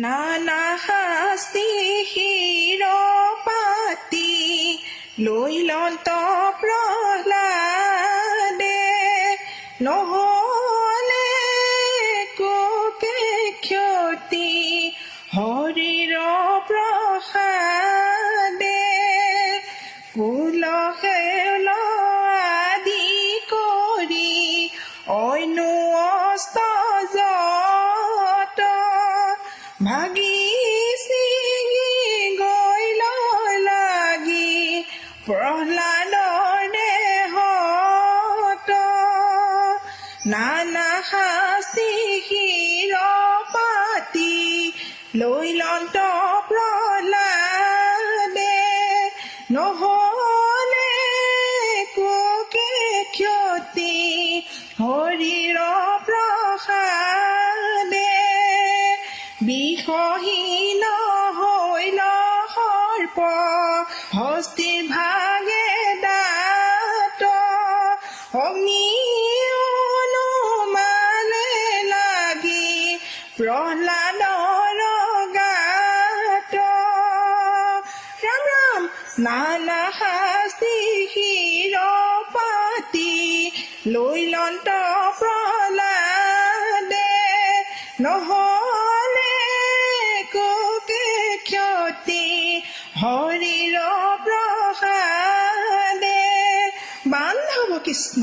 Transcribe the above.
নানা শাস্তি শিৰ পাতি লৈলন্ত প্ৰহ্লাদে, নহলে কোকে ক্ষতি হৰিৰ প্ৰসাদে। কুল শেল আদি কৰি অন্য অস্ত যত, ভাগি ছিগি গৈল লাগি প্ৰহ্লাদৰ দেহত। নানা শাস্তি শিৰ পাতি লৈলন্ত প্ৰহ্লাদে, নহলে কোকে ক্ষতি হৰিৰ প্ৰসাদে। বিষহীন হৈল সৰ্প হস্তীৰ ভাগে দাঁত, অগ্নি অনুমালে লাগি প্ৰহ্লাদৰ গাত। ৰাম ৰাম। নানা শাস্তি শিৰ পাতি লৈলন্ত প্ৰহ্লাদে, নহলে কোকে ক্ষতি হৰিৰ প্ৰসাদে। বান্ধৱ কৃষ্ণ।